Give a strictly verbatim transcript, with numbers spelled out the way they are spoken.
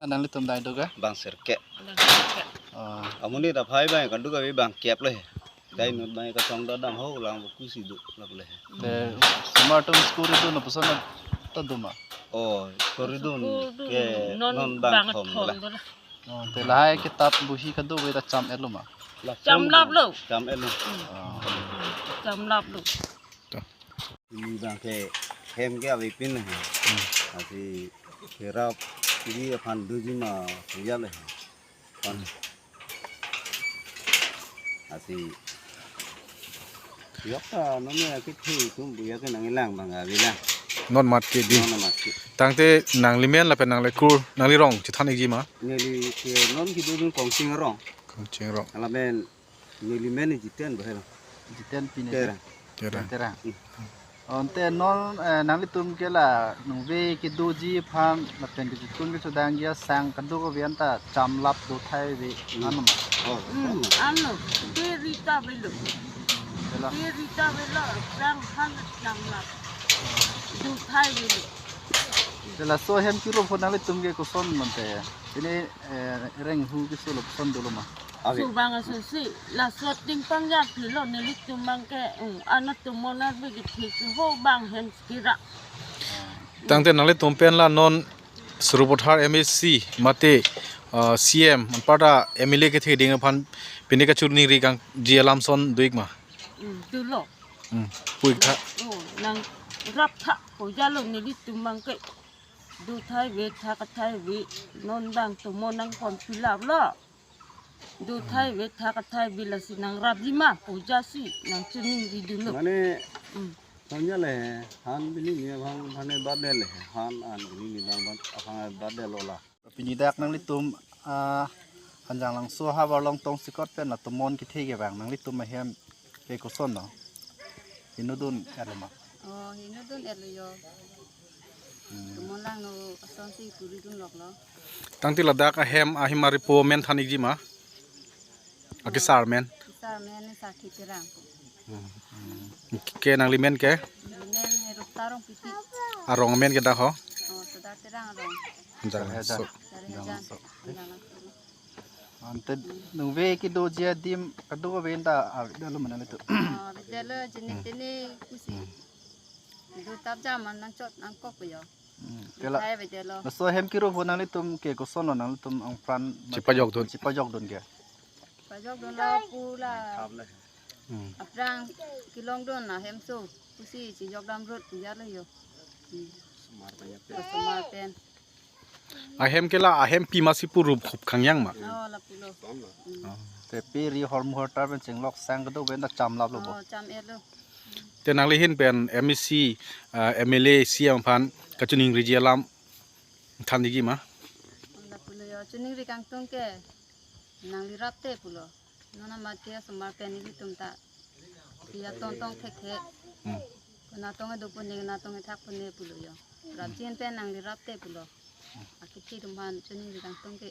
Nanglitum dai do ke? Bang sirkep. Bang sirkep. Oh. Amonit aphai bang kaduk abi bang kep le. Dai inut bang kachongdam ho lang kusi do lap le. Te osomar atum school ridun lapuson ta do ma? Oh, school ridun. School ridun ke non non bang bang thom thom la. Do la. Oh, te lahai kitab bohi kaduk abi ta cham-et lo ma? La Cham lap lo. Cham-et lo. Hmm. Oh. Cham lap lo. Ini bang ke hem ke avepin na. Hmm. Lasi kerap ini aphan doji ma puya le. Pan. Lasi yok ta non me akithe atum puya ke nangkelang bang avelang. Non mat ke di. Non mat ke. Tangte nanglimen lapen nanglikur, nanglirong chethan-ikji ma? Neli ke non kedodun Kongching arong. Kongching arong. Lapen nelimen Jiten bahel. Jiten pine Terang. Terang. Terang. Hmm. Ante non, eh, nanglitum ke la ningve kedoji aphan lapen kechotun kechedangji asang kaduk abi anta cham lap do thai ave. Hmm. Ano ma? Oh, hmm, ano ma? Ano. Te rita avelo. Te la. Te rita avelo, sang aphan cham lap. Do thai avelo. Te laso ahem kerup ahut nanglitum ke koson mante? Ini, eh, renghu keso lapuson dolo ma? Ave. Laso bang aso si, laso atheng pangja pilo nelitum bang ke, eh, anatum monar begi thik ho bang hem kira. Tangte nanglitum pen la non Sarupathar M A C mate, ah, C M anparta M L A kethe ding aphan pine kachiningri kangji alam ason do-ik ma? Hmm, dolo. Hmm, pu-ik tha. Oh, nangrap tha, ko jalo nelitum bang ke. Do thai ave, tha kathai ave, non bang tumon nangkon pilap lo. Do thai ave, tha kathai ave lasi nangrapji ma, puja si, nangchiningri dolo. Mane, hmm, sonja le, han bini ni abang, hane bade le, han an bini ni bang, bang, abang bade lo la. Pini dak nanglitum, ah, Hanjanglangso ahavar along tongsekot pen la tumon kethe ke bang, nanglitum ahem ke koson lo? Hinodun-et lo ma? Oh, hinodun-et lo yo. Hmm. Tumon langno asonsi puridun lok lo. Tangte ladak ahem ahimari po amen than-ikji ma? Akesar amen. Kesar amen ni Sakhi Terang. Hmm. Ke nanglimen ke? Nelimen Rupta Rongpipi. Arong amen ke dak ho? Oh, to dak Terang arong. Hanjanglangso. Dari Hanjang. Hanjanglangso. Ante ningve kedoji adim kaduk abi anta avedetlo ma nanglitum? Ah, avedetlo, jenis Hmm. jenis kusi. Hmm. Do tap jam an nangchot nangkok yo. Hmm. Te la, hai avedetlo. Laso ahem kerup ahut nanglitum ke koson lo, nanglitum apran mate chepajokdun. Chepajokdun ke? Chepajokdun lo pu la. Hmm. Aphrang kelongdun ahem so. Kusi chejokdam rut puya lo yo. Hmm. Osomar pen. Ahem ke la ahem pima si pu rup hup khangyang ma? Oh, lapulo. Hmm. Oh. Te pe ri hormu hortar pen chenglok sang kaduk abi anta cham lap lo bo? Oh, cham-et lo. Te nangli ahin pen M A C, ah, M L A, C M aphan kachiningriji alam than-ikji ma? Lapulo yo, chiningri kangtung ke nanglirap te pulo. Non amat ke osomar pen ilitum ta pi atong tong thekthe. Hmm. Konatong kedo pune, konatong kethak pune pulo yo. Rapjin pen nanglirap te pulo. Akethe atum aphan chiningri kangtung ke.